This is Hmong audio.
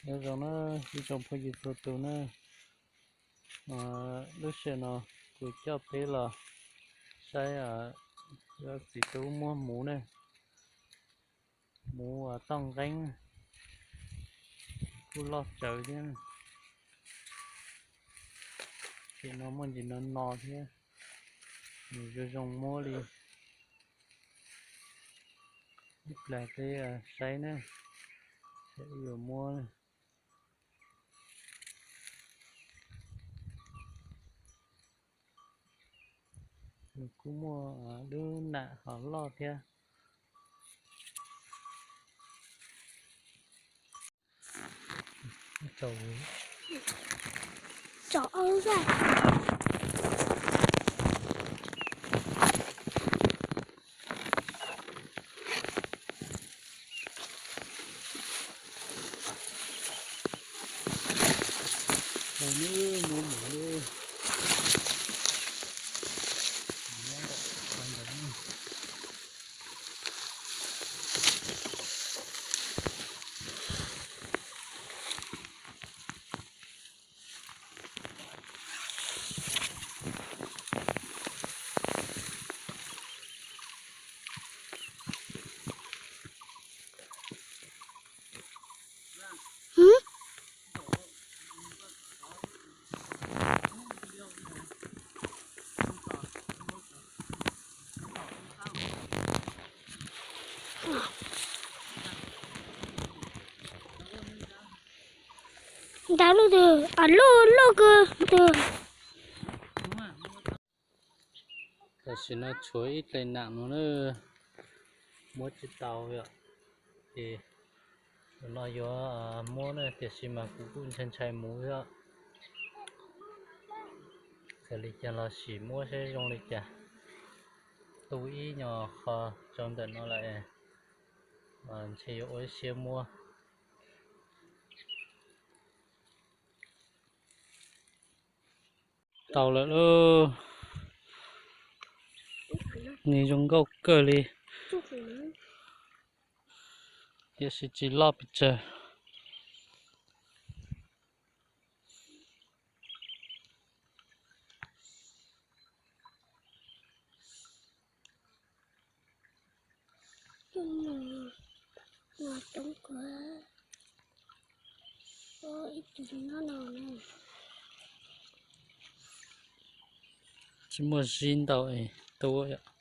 Nyob zoo na ib tsoom phooj ywg txhua tus na, lub sij hawm no kuv coj peb los saib txiv tub muab muv na, muv toj nqeeb kuj loj tsawv thiab. Tim no muaj ntsis no no thiab, nws zoo zoo muab li. Ib plag peb saib na, wb yuav muab. Nws kuj muaj lub nam hom loj thiab. Ntawd lub twg, loj loj kawg twg. Tam sim no tshuav ib dlej nam no na, muab tsis tau yom, ces no yuav muab na, tiam sis mas kuv kuj ntshai ntshai muv xwb. Txawm li cas los sim muab saib zoo li cas. Tu ib nyuag qho rau ntawm no lawm, ntshe yuav ua ib siab muab. Tau lawm lauj. Nws zoo nkauj kawg li, tiam sis tsis loj pes tsawg. Tsis muaj zib ntau es tuab yom.